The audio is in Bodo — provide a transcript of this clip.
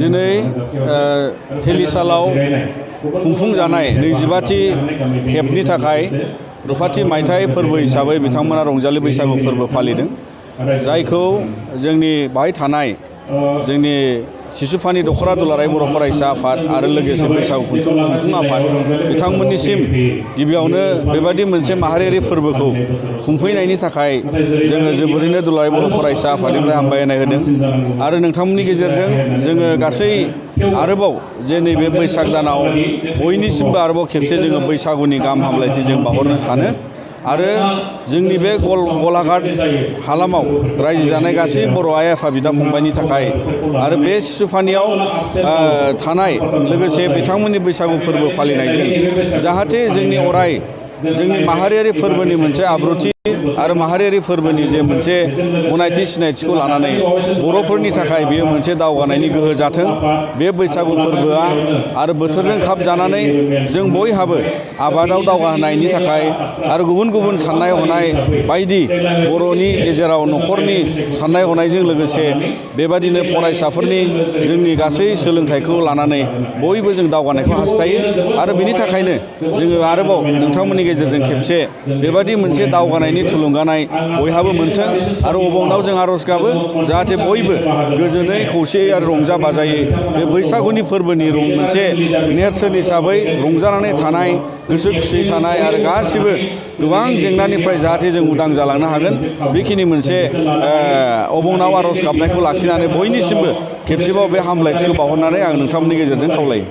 दिनै थेलिसालाव खुंफुंजानाय 25थि खेबनि थाखाय रुफाथि मायथाइ फोरबो हिसाबै बिथांमोना रंजालि बैसागु फोरबो फालिदों, जायखौ जोंनि बाहाय थानाय जोंनि सिसुफानि दख'रा दुलाराय बर' फरायसा आफाद आरो लोगोसे बैसागु खुंफुं आफाद बिथांमोननिसिम गिबियावनो बेबादि मोनसे माहारियारि फोरबोखौ खुंफैनायनि थाखाय जोङो जोबोरैनो दुलाराय बर' फरायसा आफादनिफ्राय हामबायनाय होदों आरो नोंथांमोननि गेजेरजों जोङो गासै आरोबाव जे नैबे बैसाग दानाव बयनिसिमबो आरोबाव खेबसे जोङो बैसागुनि गाहाम हामलायथि जों बावहरनो सानो आरो जोंनि बे गलाघाट हालामाव रायजो जानाय गासै बर' आइ आफा बिदा फंबायनि थाखाय आरो बे सिसुफानियाव थानाय लोगोसे बिथांमोननि बैसागु फोरबो फालिनायजों जाहाथे जोंनि अराय जोंनि माहारियारि फोरबोनि मोनसे आब्रुथि आरो माहारियारि फोरबोनि जे मोनसे गनायथि सिनायथिखौ लानानै बर'फोरनि थाखाय बेयो मोनसे दावगानायनि गोहो जाथों। बे बैसागु फोरबोआ आरो बोथोरजों खाब जानानै जों बयहाबो आबादाव दावगाहोनायनि थाखाय आरो गुबुन गुबुन साननाय हनाय बायदि बर'नि गेजेराव न'खरनि साननाय हनायजों लोगोसे बेबादिनो फरायसाफोरनि जोंनि गासै सोलोंथाइखौ लानानै बयबो जों दावगानायखौ हास्थायो आरो बेनि थाखायनो जोङो आरोबाव नोंथांमोननि गेजेरजों खेबसे बेबादि मोनसे दावगानायनि थुलुंगानाय बयहाबो मोनथों आरो अबावनाव जों आर'ज गाबो जाहाथे बयबो गोजोनै खौसेयै आरो रंजा बाजायै बे बैसागुनि फोरबोनि मोनसे नेरसोन हिसाबै रंजानानै थानाय, गोसो खुसियै थानाय आरो गासिबो गोबां जेंनानिफ्राय जाहाथे जों उदां जालांनो हागोन, बेखिनि मोनसे अबावनाव आर'ज गाबनायखौ लाखिनानै बयनिसिमबो खेबसेबाव बे हामलायथिखौ बावहरनानै आं नोंथांमोननि गेजेरजों खावलायो।